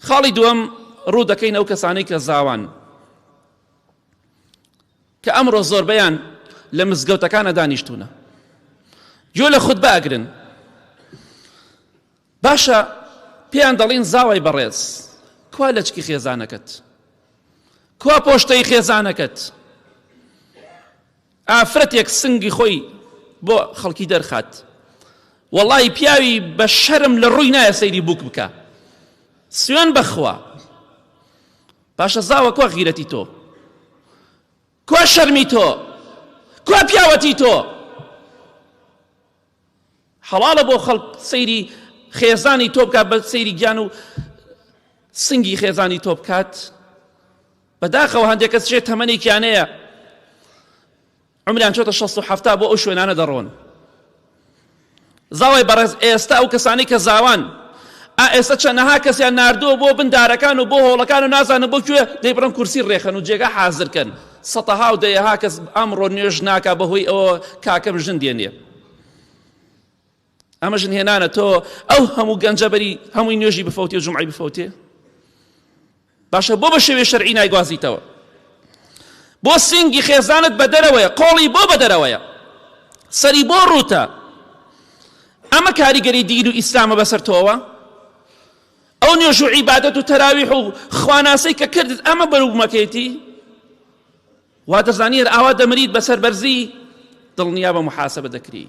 خاڵی دووەم ڕوو دەکەین ئەو کەسانەی کە زاوان کە ئەمڕۆ زۆربەیان لە مزگەوتەکانە دانیشتونە گوێ لە خودبە ئەگرن باشە پێیان دەڵین زاوای بەڕێز کوا لەچکی خێزانەکەت کوا پۆشتەی خێزانەکەت ئافرەتێک سنگی خۆی بۆ خەڵکی دەرخات وەڵی پیاوی بە شەرم لە ڕووی نایە سەیری بووک بکە سوێن بەخوا باشە زاوە کوا غیرەتی تۆ کوا شەرمی تۆ کوا پیاوەتی تۆ حەڵاڵە بۆ خەڵک سەیری خێزانی تۆ بکات بە سەیری گیان و سنگی خێزانی تۆ بکات بەداخەوە هەندێک کەس شێ تەمەنێکیانەیە عمریان چۆتە 67 بۆ ئەو شوێنانە دەڕۆن زاوای بەڕێز ئێستا ئەو کەسانی کە زاوان ئا ئێستا چەنەها کەسیان ناردووە بۆ بن دارەکان و بۆ هۆڵەکان و نازانم بۆ کوێ دەیبڕن کورسی ڕێخەن و جێگا حازرکەن سەتەها و دەیەها کەس ئەمڕۆ نوێژ ناکا بەهۆی ئەوە کاکەم ژن دێنێ ئەمە ژن هێنانە تۆ ئەو هەموو گەنجە بەری هەمووی نوێژی بفەوتێ و جومعەی بفەوتێ باشە بۆ بە شێوەی شەرعی نایگوازیتەوە بۆ سینگی خێزانت بە دەرەوەیە قۆڵی بۆ بە دەرەوەیە سەری بۆ ڕووتە ئەمە کاریگەری دین و ئیسلامە بەسەر تۆوە ئەو نوێژ و عیبادەت و تەراویح و خواناسی کە کردت ئەمە بەروبمەکەیتی وا دەزانی هەر ئاوا دەمریت بەسەر بەرزی دڵنیا بە محاسبە دەکری.